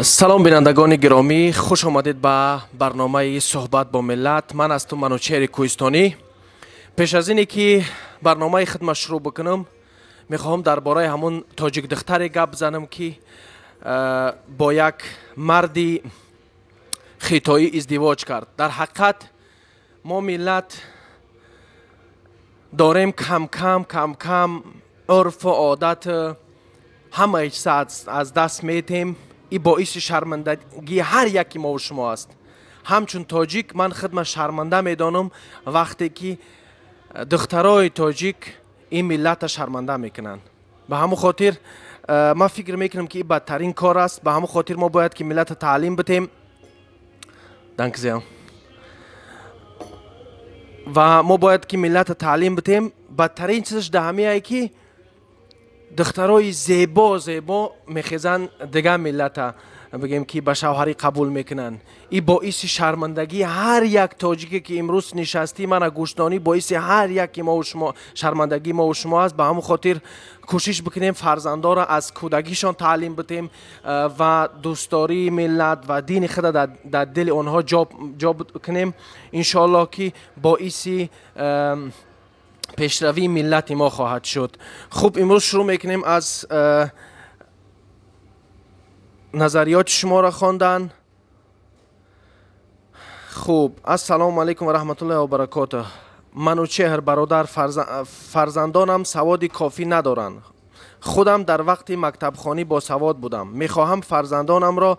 Салом, бинандагони гиромӣ, хуш омадед ба барномаи «Суҳбат бо миллат». Ман ҳастум Манучеҳри Кӯҳистонӣ. Пеш аз ине ки барномаи худма шурӯъ бикунам, мехоҳам дар бораи ҳамун тоҷикдухтаре гап занам, ки бо як марди хитоӣ издивоҷ кард. Дар ҳақиқат мо миллат дорем камкам камкам урфу одат ҳамаи чиза аз даст метем. И боиси шармандагии ҳар яки мову шумо аст. Ҳамчун тоҷик ман худма шарманда медонам, вақте ки духтарои тоҷик ин миллата шарманда мекунанд. Ба ҳамон хотир ман фикр мекунам, ки ин бадтарин кор аст. Ба ҳамон хотир мо бояд ки миллата таълим битем. Dank sehr. Ва мо бояд ки миллата таълим битем. Бадтарин чизаш дар ҳамеае, ки духтарои зебо зебо мехезанд, дигар миллата, бигем ки, ба шавҳарӣ қабул мекунанд. Ин боиси шармандагии ҳар як тоҷике, ки имрӯз нишастӣ, мана гӯшдонӣ, боиси ҳар яки мову шумо, шармандагии мову шумо аст. Ба ҳамон хотир кӯшиш бикунем, фарзандонро аз кӯдакишон таълим битем ва дӯстдории миллат ва дини худа дар дили онҳо ҷо кунем. Иншоаллоҳ, ки боиси пешравии миллати мо хоҳад шуд. Хуб, имрӯз шурӯъ мекунем аз назариёти шуморо хондан. Хуб, ассалому алайкум ва раҳматуллоҳи ва баракотуҳ. Манучеҳр бародар, фарзандонам саводи кофӣ надоранд. Худам дар вақти мактабхонӣ босавод будам. Мехоҳам фарзандонамро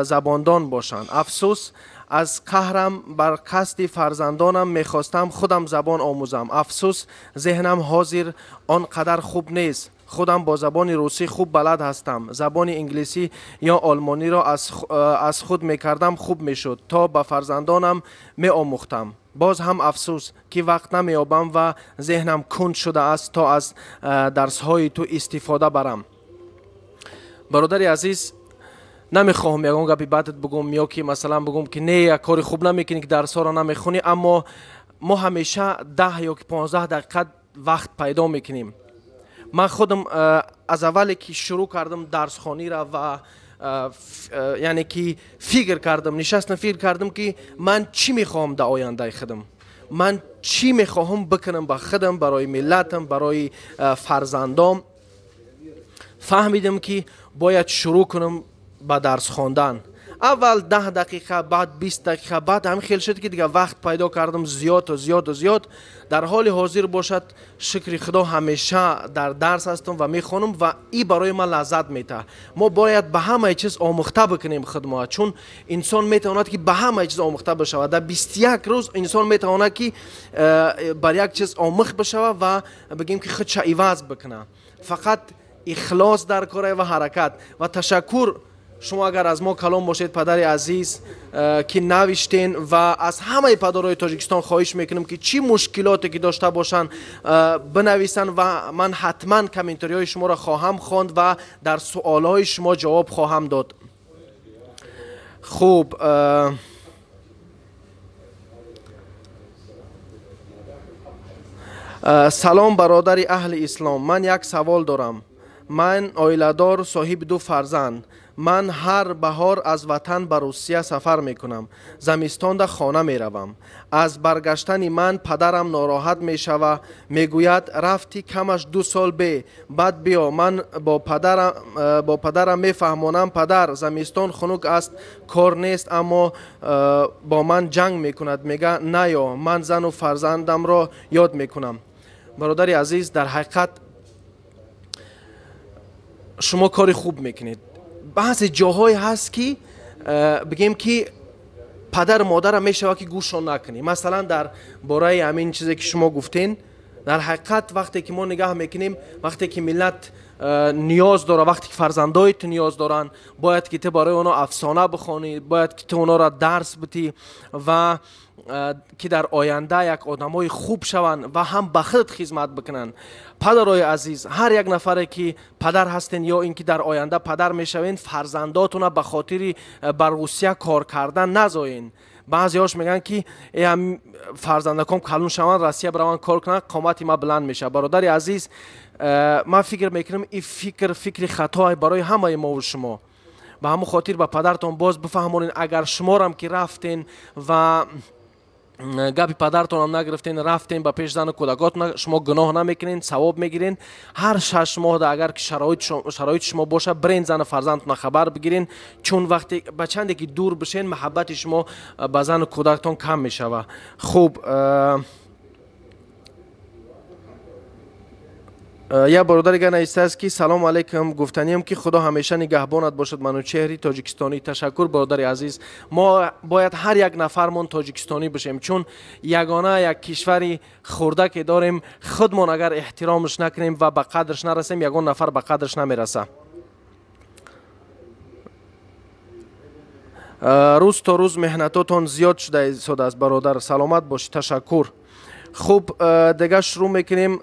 забондон бошанд. Афсӯс, аз қаҳрам бар қасди фарзандонам мехостам худам забон омӯзам. Афсӯс, зеҳнам ҳозир он қадар хуб нест. Худам бо забони русӣ хуб балад ҳастам. Забони инглисӣ ё олмониро аз худ мекардам, хуб мешуд, то ба фарзандонам меомӯхтам. Боз ҳам афсӯс, ки вақт намеёбам ва зеҳнам кунд шудааст, то аз дарсҳои ту истифода барам. Бародари азиз, намехоҳам ягон гапи бадат бугум ё ки, масалан, бугум, ки не, як кори хуб намекунӣ, ки дарсҳоро намехонӣ, аммо мо ҳамеша 10 ё ки 15 дақиқа вақт пайдо мекунем. Ман худам аз аввале ки шурӯъ кардам дарсхониро ва яъне ки фикр кардам, нишастам, фикр кардам, ки ман чӣ мехоҳам дар ояндаи худам, ман чӣ мехоҳам бикунам ба худам, барои миллатам, барои фарзандом, фаҳмидам, ки бояд шурӯъ кунам ба дарс хондан. Аввал 10 дақиқа, баъд 20 дақиқа, баъд ҳамин хел шуд, ки дигар вақт пайдо кардам зиёду зиёду зиёд. Дар ҳоли ҳозир бошад, шукри Худо, ҳамеша дар дарс ҳастам ва мехонам ва и барои ман лаззат метаҳад. Мо бояд ба ҳамаи чиз омӯхта бикунем худмо, чун инсон метавонад, ки ба ҳамаи чиз омӯхта бишавад. Дар 21 рӯз инсон метавонад, ки бар як чиз омӯхт бишавад ва, бигем ки, худша иваз бикунад. Фақат ихлос дар кора ва ҳаракат. Ва ташаккур, шумо агар аз мо калом бошед, падари азиз, ки навиштен. Ва аз ҳамаи падарои Тоҷикистон хоҳиш мекунам, ки чӣ мушкилоте ки дошта бошанд, бинависанд ва ман ҳатман комментариҳои шуморо хоҳам хонд ва дар суолҳои шумо ҷавоб хоҳам дод. Хуб, салом, бародари аҳли ислом, ман як савол дорам. Ман оиладор, соҳиби ду фарзанд. Ман ҳар баҳор аз ватан ба Русия сафар мекунам, замистонда хона меравам. Аз баргаштани ман падарам нороҳат мешава, мегӯяд: «Рафтӣ, камаш 2 сол бе, баъд биё». Ман бо падарам мефаҳмонам: «Падар, замистон хунук аст, кор нест», аммо бо ман ҷанг мекунад, мега: «Наё». Ман зану фарзандамро ёд мекунам. Бародари азиз, дар ҳақиқат шумо кори хуб мекунед. Баъзе ҷоҳое ҳаст, ки, бигем ки, падару модарам мешавад, ки гӯшон накунӣ. Масалан, дар бораи ҳамин чизе, ки шумо гуфтен, дар ҳақиқат вақте ки мо нигаҳ мекунем, вақте ки миллат ниёз дорад, вақте ки фарзандои ту ниёз доранд, бояд ки ту барои онҳо афсона бихонӣ, бояд ки ту онҳоро дарс битӣ ва ки дар оянда як одамои хуб шаванд ва ҳам ба худ хизмат бикунанд. Падарои азиз, ҳар як нафаре ки падар ҳастен ё ин ки дар оянда падар мешавен, фарзандотона ба хотири ба Русия кор кардан назоен. Баъзеҳош мегӯянд, ки фарзандаком калон шаванд, Россия бираванд, кор кунанд, қомати ма баланд мешавад. Бародари азиз, ман фикр мекунам, ин фикр фикри хатое барои ҳамаи мову шумо. Ба ҳамон хотир ба падартон боз бифаҳмонед, агар шуморам ки рафтен ва гапи падартонам нагирифтен, рафтен ба пеш зану кӯдакотон, шумо гуноҳ намекунен, савоб мегирен. Ҳар 6 моҳда агар ки шароити шумо боша, бирен зану фарзандтона хабар бигирен, чун вақте ба чанде ки дур бишен, маҳаббати шумо ба зану кӯдактон кам мешава. Хуб, як бародари дигар навиштааст ки салом алайкум, гуфтаниям ки худо ҳамеша нигаҳбонат бошад, Манучеҳри тоҷикистонӣ. Ташаккур бародари азиз. Мо бояд ҳар як нафармон тоҷикистонӣ бошем, чун ягона як кишвари хурдаке дорем, худмон агар эҳтиромаш накунем ва ба қадрш нарасем, ягон нафар ба қадрш намераса. Рӯз то рӯз меҳнатотон зиёд шуда истодааст бародар, саломат бошӣ, ташаккур. Хуб, дигар шурӯъ мекунем.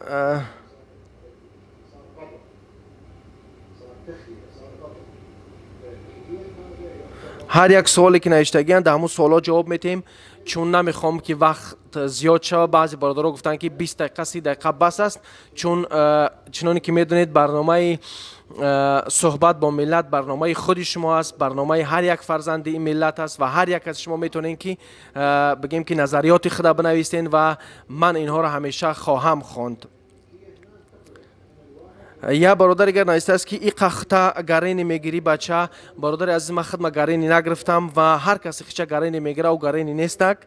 Ҳар як суоле ки навиштагианд, дар ҳамун суолҳо ҷавоб метиҳем, чун намехоҳам ки вақт зиёд шава. Баъзе бародаро гуфтанд ки 20 дақиқа, 30 дақиқа бас аст, чун чуноне ки медонед, барномаи суҳбат бо миллат барномаи худи шумо аст, барномаи ҳар як фарзанди ин миллат аст ва ҳар як аз шумо метавонед ки бигем ки назариёти худа бинависен ва ман инҳоро ҳамеша хоҳам хонд. Я бародари дигар навиштааст ки и қахта гарени мегирӣ бача. Бародари азиз, ман худма гарени нагирифтам ва ҳар касе хича гарени мегира, ӯ гарени нестак.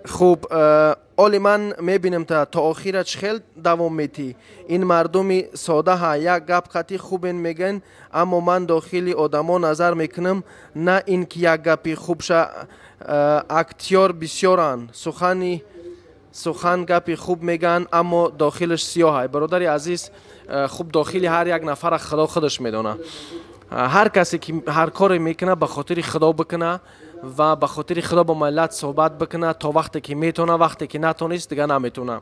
Хуб, оли ман мебинем та то охира чӣ хел давом метӣ. Ин мардуми содаҳа як гап қатӣ хубен мегӯянд, аммо ман дохили одамо назар мекунам, на ин ки як гапи хубша, актёр бисёранд, сухан гапи хуб мегӯянд, аммо дохилаш сиёҳ. Бародари азиз, хуб дохили ҳар як нафара худо худаш медона. Ҳар касе ки ҳар коре мекуна, ба хотири худо бикуна ва ба хотири худо бо миллат суҳбат бикуна то вақте ки метавона, вақте ки натонист, дигар наметавона.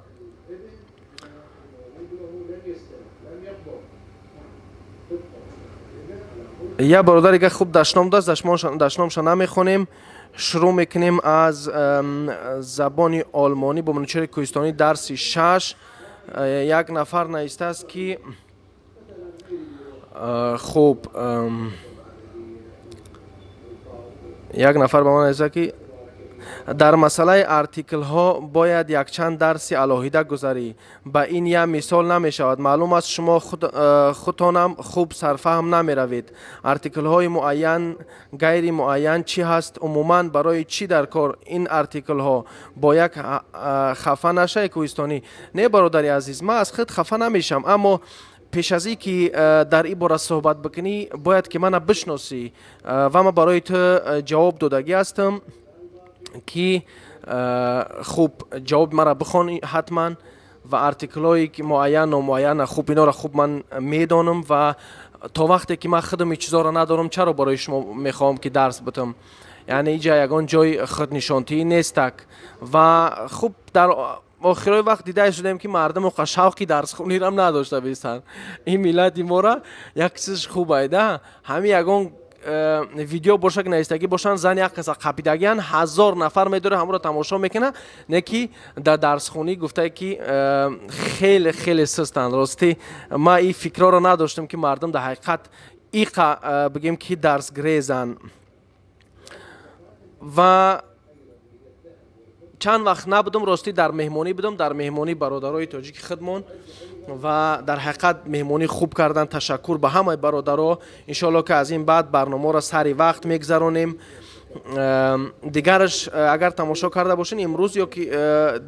Я бародари дигар хуб дашном даст, дашномша намехонем. Шурӯъ мекунем аз забони олмонӣ бо Манучеҳри Кӯҳистонӣ, дарси 6. Як нафар навиштааст ки хуб, як нафар ба ман навиштааст ки дар масъалаи артиклҳо бояд якчанд дарси алоҳида гузарӣ. Ба ин як мисол намешавад. Маълум аст, шумо худтонам хуб сарфаҳм намеравед. Артиклҳои муайян, ғайри муайян чӣ ҳаст? Умуман барои чӣ дар кор ин артиклҳо? Бо як хафа нашай кӯҳистонӣ. Не, бародари азиз, ман аз худ хафа намешам, аммо пеш аз ин ки дар ин бора суҳбат бикунӣ, бояд ки мана бишносӣ ва ман барои ту ҷавоб додагӣ ҳастам ки хуб ҷавоби маро бихон ҳатман ва артиклҳое ки муайян номуайян, хуб инҳоро хуб ман медонам ва то вақте ки ман худам ин чизҳоро надорам, чаро барои шумо мехоҳам ки дарс битам? Яъне инҷа ягон ҷои худнишонтиӣ нестак. Ва хуб дар охирои вақт дида шудем ки мардум оқа шавқи дарсхонирам надошта бистанд. Ин миллати мора як чизаш хуб айда, ҳамин ягон видео боша ки навистагӣ бошанд, зан як каса қапидагиан, 1000 нафар медора, ҳамонро тамошо мекуна, не ки дар дарсхонӣ гуфтае ки хеле хеле сустанд. Ростӣ ман ин фикрҳоро надоштам ки мардум дар ҳақиқат иқа бигем ки дарсгрезанд. Ва чанд вақт набудам, ростӣ дар меҳмонӣ будам, дар меҳмонии бародарои тоҷики худмон ва дар ҳақиқат меҳмонӣ хуб кардан. Ташаккур ба ҳамаи бародаро. Иншоалло ки аз ин баъд барномаро сари вақт мегзаронем. Дигараш агар тамошо карда бошед, имрӯз ё ки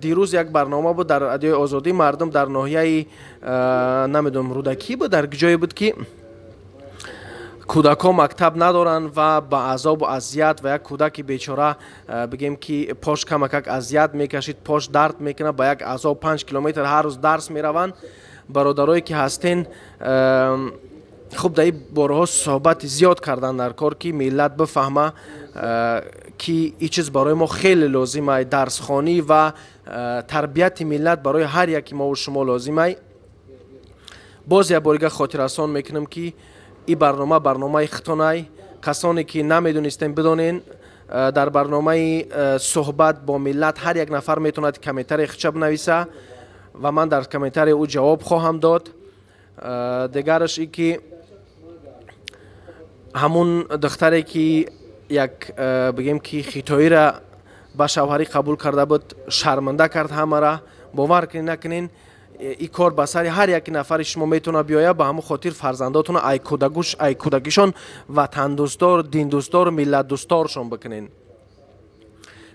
дирӯз як барнома буд дар радиои Озодӣ, мардум дар ноҳияи намедонам Рӯдакӣ буд, дар ҷое буд ки кӯдакҳо мактаб надоранд ва ба азобу азият ва як кӯдаки бечора бигем ки пош камакак азият мекашид, пош дард мекунад, ба як азоб 5 километр ҳар рӯз дарс мераванд. Бародарое ки ҳастен, хуб дар ин борҳо суҳбати зиёд кардан дар кор ки миллат бифаҳма ки ин чиз барои мо хеле лозим ай, дарсхонӣ ва тарбияти миллат барои ҳар яки мову шумо лозим ай. Боз як борига хотиррасон мекунам ки ин барнома барномаи хитонай. Касоне ки намедонистем бидонен, дар барномаи суҳбат бо миллат ҳар як нафар метавонад комментарии худша бинависа ва ман дар комментарии ӯ ҷавоб хоҳам дод. Дигараш ин ки Ҳамун духтаре ки як бигем ки хитоиро ба шавҳарӣ қабул карда буд, шарманда кард ҳамаро. Бовар кунед, накунед, ин кор ба сари ҳар як нафари шумо метавонад биёяд. Ба ҳамон хотир фарзандотонро ай кӯдагуш, ай кӯдакишон ватандӯстдор, диндӯстдор, миллатдӯстдоршон бикунен.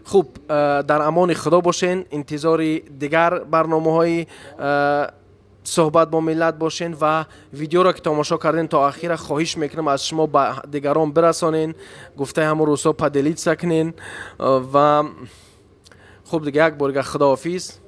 Хуб, дар амони Худо бошен, интизори дигар барномаҳои суҳбат бо миллат бошен ва видеоро ки тамошо кардем то ахира, хоҳиш мекунам аз шумо, ба дигарон бирасонен, гуфтаи ҳамон рӯзҳо, поделиться кунен. Ва хуб, дига як бор дига худоҳофиз.